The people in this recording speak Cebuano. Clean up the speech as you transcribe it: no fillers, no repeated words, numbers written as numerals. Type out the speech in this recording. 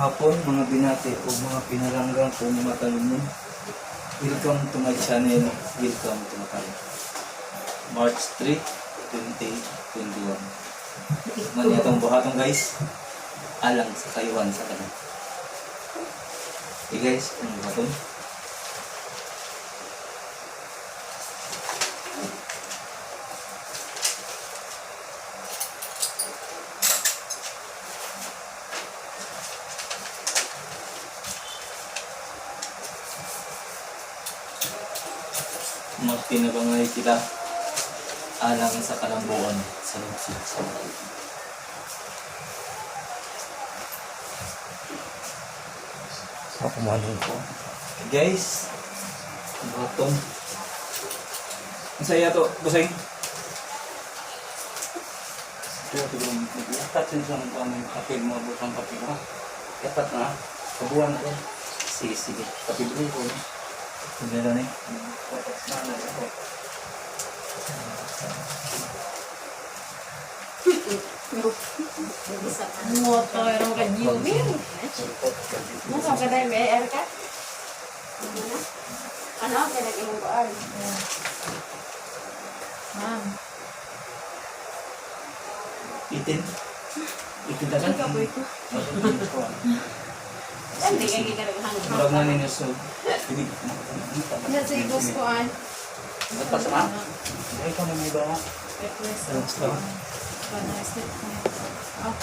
Hapon, mga binati o mga pinalanggang kong matalino. Welcome to my channel. Welcome to Matalo. March 3, 2021. Mani atong buhaton, guys. Alang sa kayuhan sa kanan. Okay guys, ang buhaton. Magtinabangay sila alang sa kalambuan sa lungsod sa Matalo. Ako manong ko. Guys, buhaton. Ang saya to, busay. Ito, ito, Yatat sin sa mga aming kapil, mga butang kapil ha. Yatat na. Kabuan ko. Sige, sige. Kapil ko. Sige lang eh. Yatat na na ako. Motor ang kanyumin. Mo ka kada may air ka? Ano ang pinag-imong kuan? Ma'am. Itin. Itin ta Ikaw po ito. Hindi kay gikaraghan. Murag na ninyo so. Hindi. Yan sa igos ko an. Yatat na. Dahil ka na may ba? Request. Salamat. Para step. Ah.